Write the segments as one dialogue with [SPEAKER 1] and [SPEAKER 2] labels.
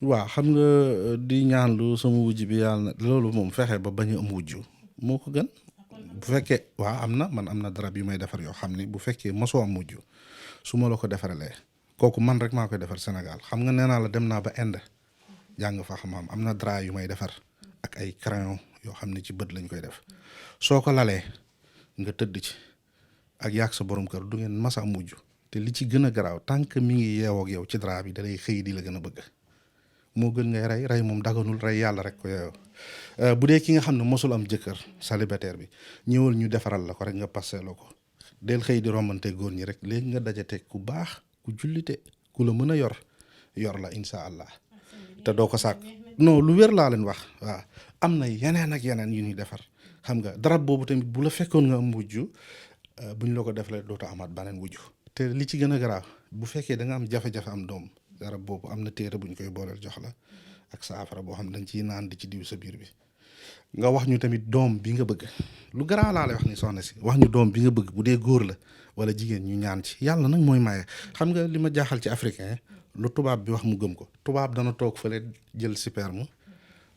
[SPEAKER 1] waaw xam nga di ñaanlu sama wujj bi yàlla na loolu moom fexe ba bañ a am wujj moo ko gën. Bu fekkee waaw am na man am na darab yu may defar yoo xam ni bu fekkee mosoo am wujj su ma la ko defaralee kooku man rek maa koy defar Sénégal xam nga nee naa la dem naa ba Inde jàng fa xam am na drap yu may defar ak ay crayon yoo xam ne ci bët lañ koy def soo ko lalee nga tëdd ci ak yaag sa borom kër du ngeen masa am wujj te li ci gën a garaaw tant que mi ngi yeewoo ak yow ci drap bi da lay xëy di la gën a bëgg. moo gën ngay rey moom daganul rey yàlla rek ko yow bu dee ki nga xam ne mosul am jëkkër célibataire bi ñëwal ñu defaral la ko rek nga passé la ko del xëy di rombante góor ñi rek léegi nga dajate ku baax ku jullite ku la mën a yor la insha allah te doo ko sàkk non lu wér laa leen wax waaw am na yeneen ak yeneen yu ñuy defar xam nga darab boobu tamit bu la fekkoon nga am wujju buñ la ko defalee dootoo amaat beneen wujju te li ci gën a garaaw bu fekkee da nga am jafe-jafe am doom garab boobu am na téere bu ñu koy booleel jox la ak saafara boo xam ne dañ ciy naan di ci diw sa biir bi nga wax ñu tamit doom bi nga bëgg lu garaaw laa lay wax ni soxna si wax ñu doom bi nga bëgg bu dee góor la wala jigéen ñu ñaan ci yàlla nag mooy maye xam nga li ma jaaxal ci africain lu tubaab bi wax mu gëm ko tubaab dana toog fële jël sperme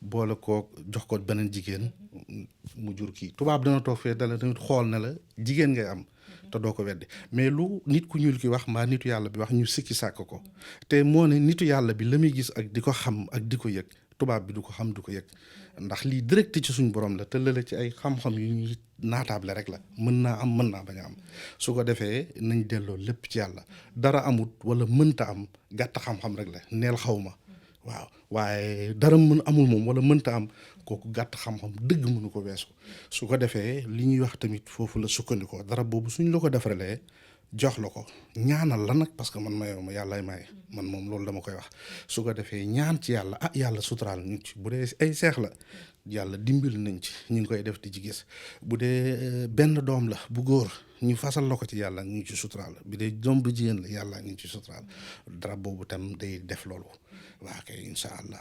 [SPEAKER 1] boole koo jox ko beneen jigéen mu jur kii tubaab dana toog fee dala tamit xool ne la jigéen ngay am te doo ko weddi mais lu nit ku ñuul ki wax mbaa nitu yàlla bi wax ñu sikki sàkk ko te moo ne nitu yàlla bi la muy gis ak di ko xam ak di ko yëg tubaab bi du ko xam du ko yëg ndax lii direct ci suñ borom la te lële ci ay xam-xam yu ñuy naataable rek la mën naa am mën naa bañ a am su ko defee nañ delloo lépp ci yàlla dara amut wala mënta am gàtt xam-xam rek la neel xaw ma waaw waaye dara mën amul moom wala mënta am kooku gàtt xam-xam dëgg mënu ko weesu su ko defee li ñuy wax tamit foofu la sukkandikoo dara boobu suñ la ko defaralee jox la ko ñaanal la nag parce que man mayoo ma yàllaay maye man moom loolu dama koy wax su ko defee ñaan ci yàlla yàlla suturaal ñu ci bu dee ay seex la yàlla dimbil nañ ci ñu ngi koy def di ci gis bu dee benn doom la bu góor ñu fasal la ko ci yàlla ñu ngi ci suturaal bi dee doom bu jigéen la yàlla ñu ngi ci suturaal dara boobu tam day def loolu waa kay incha allah